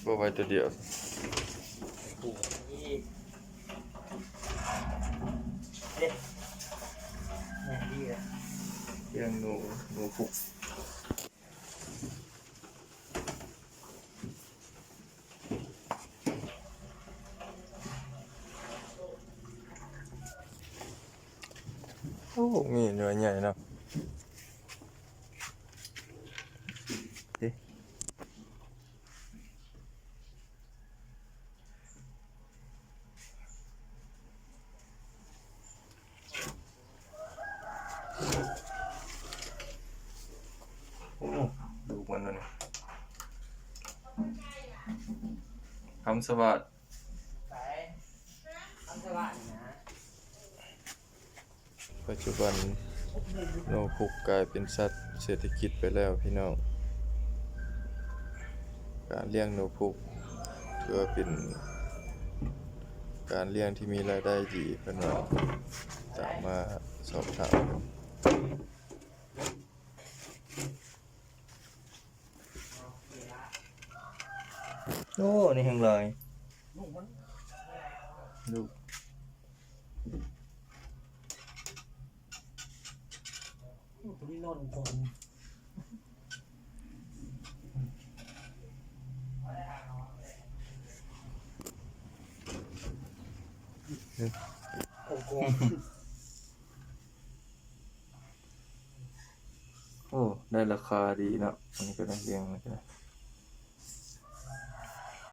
ກໍໄວ້ຕົວດຽວ. ເດ້ ແມ່ນດີເລີຍ ລ້ຽງໜູ ໜູພຸກ. ໂອ້ ມີໜ່ວຍໃຫຍ່ເນາະ ເດ້. ໂອ້ ລູກມັນຕົວນີ້ ຄຳສະຫວາດ ໄປ ຄຳສະຫວາດນະ. ປັດຈຸບັນ ໜູພຸກກາຍເປັນສັດເສດຖະກິດໄປແລ້ວພີ່ນ້ອງ. ການລ້ຽງໜູພຸກຖືວ່າເປັນການລ້ຽງທີ່ມີລາຍໄດ້ດີ ເພິ່ນວ່າ ຕາມມາສອບຖາມ. ໂອ້ ນີ້ແຮງຫຼາຍ ລູກ ໂອ້ ຕົວນີ້ນອນຂອງ ໂອ້ໂຫ ໂອ້ ໄດ້ລາຄາດີເນາະ ອັນນີ້ກໍໄດ້ ລ້ຽງນີ້ກໍໄດ້.